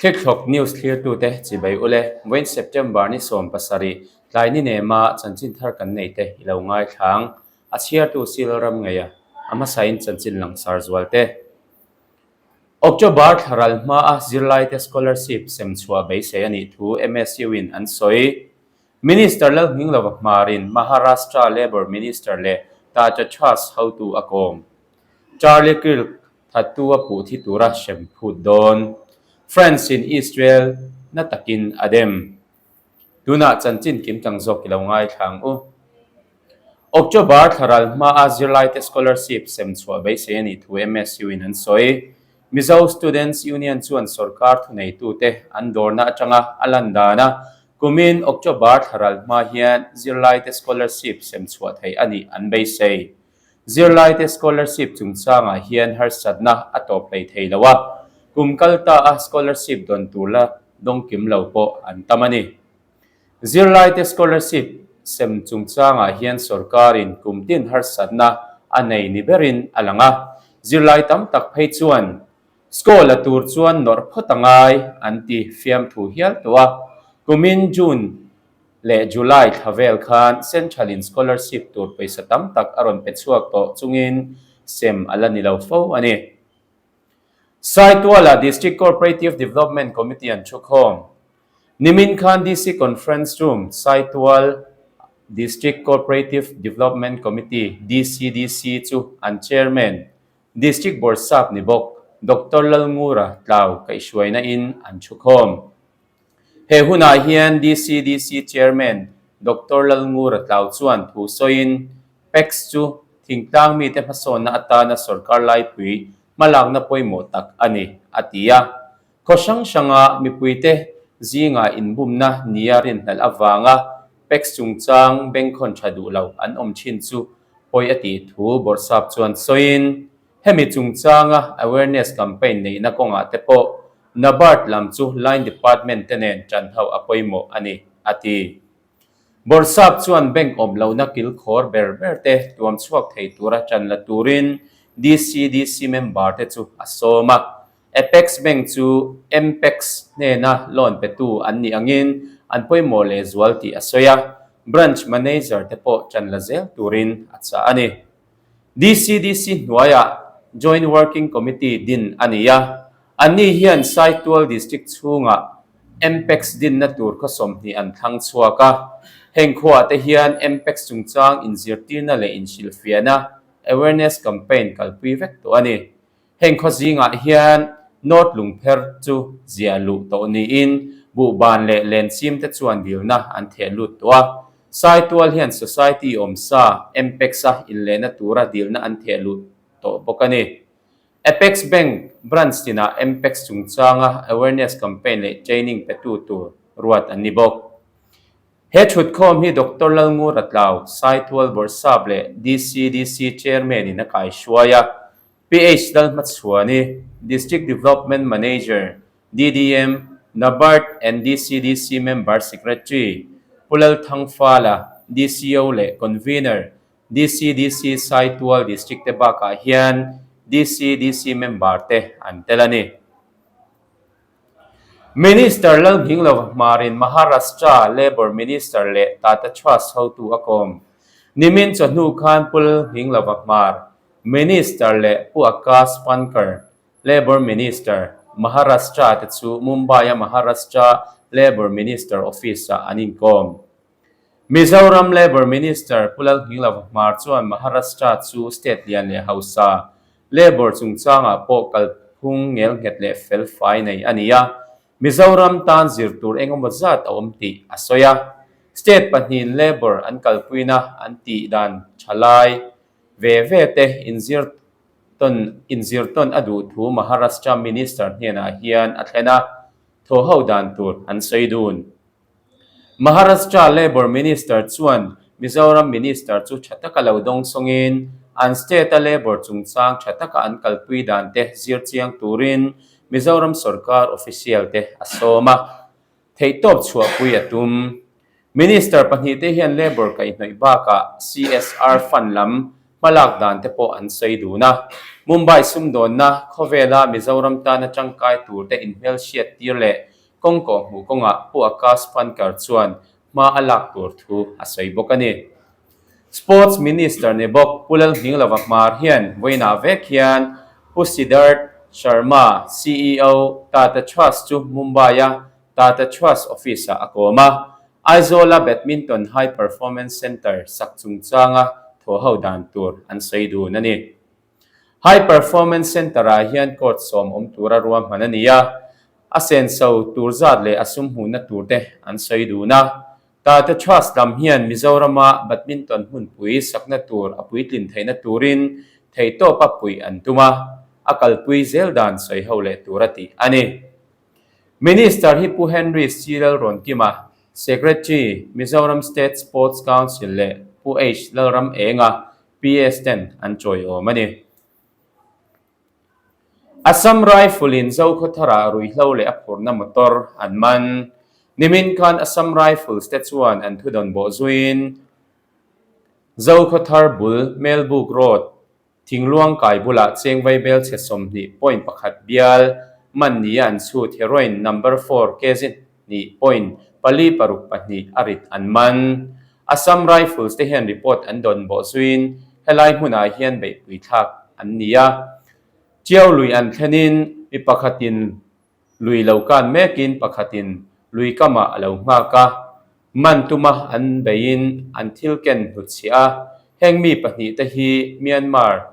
Thlikthlawk News thlirtute chibai ule, vawiin September ni 17 tlai ni nema chanchin thar kan nei te i lo ngaithlang. A chhiartu Sil ram ngeia a hmasain chanchin langsar zual te. October thlaral hmaa zirlaite scholarship sem chhuah beisei a nih thu MSU in an sawi. Minister Lalhminglova Hmarin Maharashtra Labour Minister leh Tata Trust hotu a kawm. Charlie Kirk thattu a puh thi tura hrem phut dawn. France in Israel na takin a dem. Tunah chanchin kim tang zawk i lo ngaithla ang u. October thlaral hmaa zirlaite scholarship sem chhuah beisei a nih thu MSU in an sawi. Mizo Students Union chuan sorkar thuneitute an dawrna atanga a lan dana kumin October thlaral hma hian zirlaite scholarship sem chhuah theih a nih an beisei. Zirlaite scholarship chungchangah hian harsatna a tawp hlei thei lo a, kum kal ta a scholarship dawn tur la dawng kim lo pawh an tam a ni. Zirlaite scholarship sem chungchangah hian sorkarin kum tin harsatna a nei ni berin a lang a, zirlai tam tak phei chuan school a tur chuan nawrh phawt a ngai an ti fiamthu hial tawh a, kumin June leh July thla vel khan Central in scholarship tur pawisa tam tak a rawn pe chhuak tawh chungin sem a la ni lo fo a ni. Saituala District Cooperative Development Committee an thukhawm. Nimin khan DC Conference Room, Saitual District Cooperative Development Committee, DCDC, chu an Chairman, District Bawrhsap ni bawk Doctor Lalngura Tlau kaihhruaina in an thukhawm. He hunah hian DCDC Chairman Doctor Lalngura Tlau chuan thu sawiin, PACS chu thingtlang mite hmasawnna atana sorkar laipui hmalakna pawimawh tak a ni, a ti a. Khaw hrang hranga mipuite zingah inbumna nia rinhlelh avanga PACS chungchang bengkhawn tha duh lo an awm thin chu pawi a tih thu Bawrhsap chuan sawiin, Hemi chungchanga awareness campaign neihna kawngah te pawh NABARD lam chu line department te nen tan ho a pawimawh a ni, a ti. Bawrhsap chuan bank awm lohna kilkhawr ber ber te tuam chhuak thei tura tan la turin DCDC member te chu a sawm a. Apex Bank chu MPEX hnena loan petu an nih angin an pawimawh lehzual tih a sawi a, branch manager te pawh tan la zel turin a chah a ni. DCDC hnuaiah Joint Working Committee din a ni a, anni hian Saitual District chhungah MPEX dinna tur khaw 20 an thlang chhuak a. Heng khuaah te hian MPEX chungchang inzirtirna leh inhrilhfiahna, awareness campaign, kalpui vek tawh a ni. Heng khaw zingah hian North Lungpher chu ziah luh tawh niin Buhban leh Lenchim te chuan dilna an theh lut tawh a. Saitual hian Society awmsa MPEX-a inlehna tura dilna an theh luh tawh bawk a ni. Apex Bank branch tinah MPEX chungchanga awareness campaign leh training petu tur ruat an ni bawk. He thutkhawm hi Doctor Lalngura Tlau, Saitual Bawrhsap leh DCDC Chairman-in a kaihruai a. PH Lalhmachhuani, District Development Manager, DDM, NABARD and DCDC Member Secretary, Pu Lalthangfala, DCO leh Convener, DCDC Saitual District te bakah hian DCDC member te an tel a ni. Minister Lalnghinglova Hmarin Maharashtra Labour Minister leh Tata Trust hotu a kawm. Nimin chawhnu khan Pu Lalnghinglova Hmar, Minister leh Pu Akash Pankar, Labour Minister, Maharashtra te chu Mumbai-a Maharashtra Labour Minister Office-ah an inkawm. Mizoram Labour Minister Pu Lalnghinglova Hmar chuan Maharashtra chu state lian leh hausa, labour chungchangah pawh kalphung ngelnghet leh felfai nei a ni a, Mizoram tan zir tur engemaw zat a awm tih a sawi a. State pahnihin labour an kalpuina an tih dan tha lai ve ve te inzir tawn inzir tawn a duh thu Maharashtra Minister hnenah hian a thlen a, thawhho dan tur an sawi dun. Maharashtra Labour Minister chuan Mizoram Minister chu tha taka lo dawng sawngin an state-a labour chungchang tha taka an kalpui dan te zir chiang turin Mizoram sorkar official te a sawm a, theihtawp chhuahpui a tum. Minister pahnihte hian labour kaihhnawih bakah CSR fund lam. Hmalak dan te pawh an sawi dun a. Mumbai sumdawnna khawvela Mizoram tana tangkai tur te inhmelhriat tir leh kawng kawhhmuh kawngah Pu Akash Pankar chuan hma a lak tur thu a sawi bawk a ni. Sports Minister ni bawk Pu Lalnghinglova Hmar hian vawiinah vek hian Pu Siddharth Sharma, ceo, Tata Trust chu Mumbai-a Tata Trust Office-ah a kawm a. Aizawl-a Badminton High Performance Centre sak chungchanga thawhho dan tur an sawi dun a ni. High Performance Centre-ah hian court sawm awm tura ruahman a ni a, a senso tur zat leh a sum hmuhna turte an sawi dun a. Tata Trust lam hian Mizorama badminton hmunpui sakna tur a puitlin theihna turin theihtawpa puih an tum a, a kalpui zel dan sawiho leh tur a tih a ni. Minister hi Pu Henry C. Lalrawnkima, Secretary, Mizoram State Sports Council leh Pu H. Lalramenga, PS ten an chawiawm a ni. Assam Rifle-in Zokhawthara ruihhlo leh a phurhna motor an man. Nimin khan Assam Rifles te chuan an thudawn bawh zuiin Zokhawthar bul Melbuk Road Thingluang kai bulah Chengvai Belchhe 20.1 bial man nia an chhut heroin number four kg hnih point pali paruk pahnih a rit an man. Assam Rifles te hian report an dawn bawh zuiin helai hmunah hian beihpui thlak an ni a. Chiau lui an thlenin mi pakhatin Lui lo kan mekin pakhatin lui kamah a lo nghak a, man tuma an beiin an thil ken hnutchhiah a, heng mi pahnihte hi Myanmar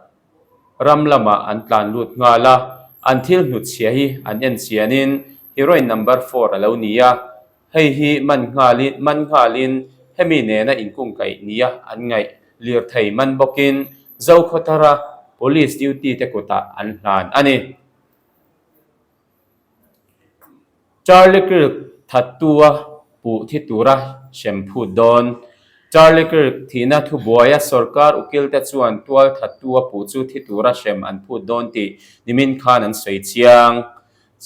ram lamah an tlan lut nghal a, an thil hnutchhiah hi an en chianin heroin number four a lo ni a, hei hi man nghalin man nghalin hemi nena inkungkaih nia an ngaih lirthei man bawkin Zokhawthara police duty te kutah an hlan a ni. Charlie Kirk thattua puh thi tura hrem phut dawn. Charlie Kirk thihna thubuaia sorkar ukilte chuan tual thattua puh chu thi tura hrem an phut dawn tih nimin khan an sawi chiang.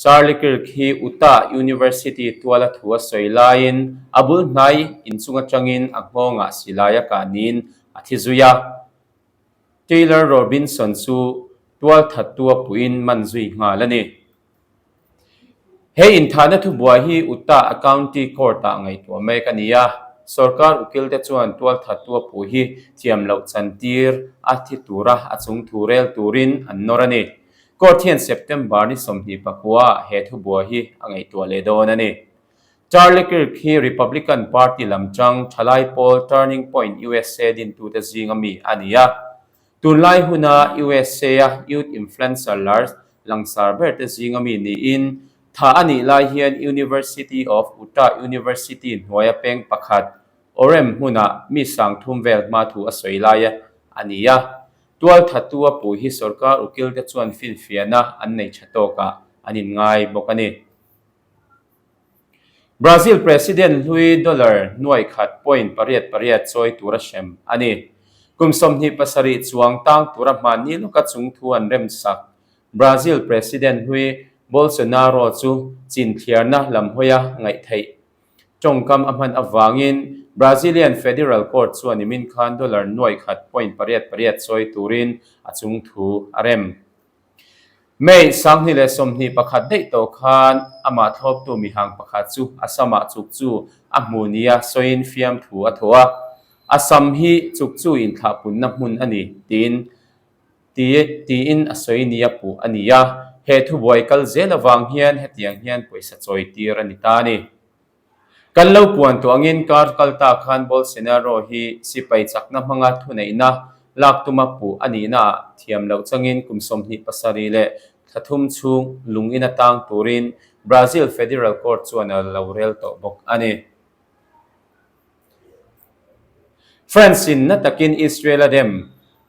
Charlie Kirk hi Utah University tuala thu a sawi laiin a bul hnai inchung atangin a nghawngah silai a kah niin a thi zui a. Taylor Robinson chu tualthattua puiin man zui nghal a ni. He inthahna thubuai hi Utah a County Court-ah ngaihtuah mek a ni a, sorkar ukilte chuan tualthattua puh hi thiam loh chantir a thi tura a chung thu rel turin an nawr a ni. Court hian September ni 29 ah he thubuai hi a ngaihtuah leh dawn a ni. Charlie Kirk hi Republican Party lam chang thalai pawl Turning Point usa dintute zinga mi a ni a. Tunlai huna usa-a youth influencer lar langsar berte zinga mi niin, tha a nih lai hian University of Utah University hnuaia peng pakhat Orem hmunah mi sangthum vel hma thu a sawi lai a ni a. Tualthattu a puh hi sorkar ukilte chuan finfiahna an nei tha tawkah an inngai bawk a ni. Brazil President hlui dollar nuai khat point pariat pariat chawi tura hrem a ni. Kum 27 chuang tang tura hmanni lawka chung thu an remsak. Brazil President hlui Bolsonaro chu chin thliarna lam hawia ngaih theih tawngkam a hman avangin Brazilian Federal Court chuan nimin khan dollar nuai khat point pariat pariat chawi turin a chung thu a rem. May 2021 daih tawh khan amah thlawptu mihang pakhat chu a samah chuk chu a hmu nia sawiin fiamthu a thaw a, a sam hi chuk chu inthlahpunna hmun a ni tiin tiin a sawi nia puh a ni a, he thubuai kal zel avang hian hetiang hian pawisa chawi tir a ni ta a ni. Kan lo puan tawh angin kar kal ta khan Bolsonaro hi sipai chakna hmanga thuneihna lak tuma puh a nihnaah thiam loh changin kum 27 leh thla thum chhung lung in atang turin Brazil Federal Court chuan a lo rel tawh bawk a ni. France-in na takin Israel a dem.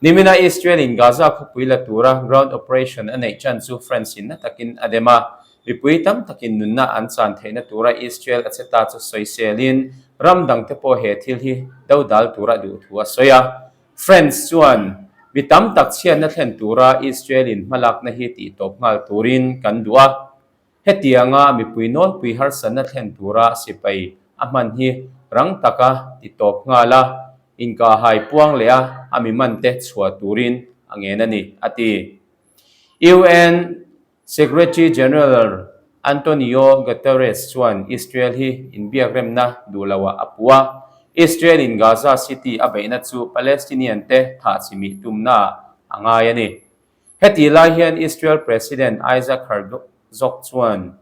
Nimina Israel-in Gaza khawpui la tura ground operation a neih chan chu France-in na takin a dem a. Mipui tam takin nunna an chan theihna tura Israel a che ta chu sawiselin ram dangte pawh he thil hi dodal tura duh thu a sawi a. France chuan mi tam tak chhiatna thlen tura Israel-in hmalakna hi tihtawp nghal turin kan duh a. Hetianga mipui nawlpui harsatna thlen tura sipai a hman hi rang taka ti tawp nghal a. Inkahhai puang leh a a mi mante chhuah turin a ngen a ni, a ti. UN Secretary General Antonio Guterres chuan Israel hi inbiakremna duh loah a puh a, Israel in Gaza City a beihna chu Palestinian te thah chimih tumnaah a ngai a ni. Heti lai hian Israel President Isaac Herzog chuan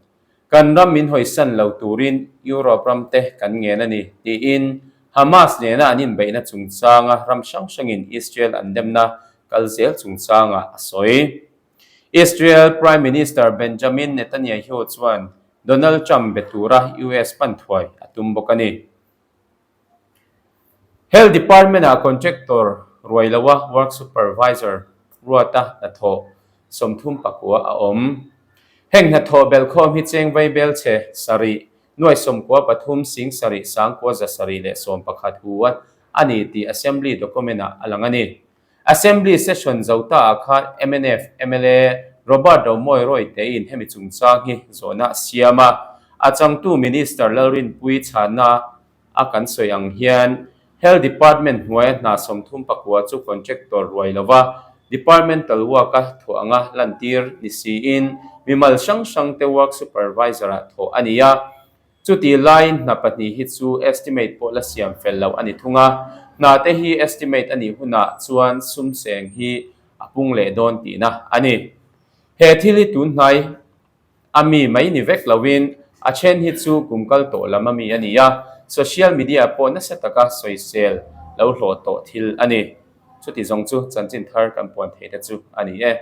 Kan ram min hawisan lo turin Europe ram te kan ngen a ni, tiin Hamas nena an inbeihna chungchanga ram hrang hrangin Israel an demna kal zel chungchangah a sawi. Israel Prime Minister Benjamin Netanyahu chuan Donald Trump be tura US pan thuai a tum bawk a ni. Health Department-ah contractor ruai loa work supervisor ruata hnathawh 34 a awm. Heng hnathawh belkhawm hi cheng vaibel chhe sarih, nuai 13 sing sarih sangkua za sarih leh 11 hu a a ni tih Assembly document-ah a lang a ni. Assembly session zo ta ah khan mnf mla Robert Romawi Rawitein hemi chungchang hi zawhna a siam a, a changtu Minister Lalrinpuii chhana a kan sawi ang hian Health Department hnuaia hna 39 chu contractor ruai lova departmental work a thawh anga lantir ni siin mimal hrang hrangte work supervisor ah thawh a ni a. Chuti laiin hna pahnih hi chu estimate pawh la siam fel loh a ni thung a, hna te hi estimate a nih hunah chuan sum seng hi a pung leh dawn tihna a ni. He thil hi tun hnai a mi mai ni vek loin a then hi chu kum kal tawh lam a mi a ni a, social media pawh nasa taka sawisel lo hlawh tawh thil a ni. Chuti zawng chu chanchin thar kan puan theih te chu a ni e.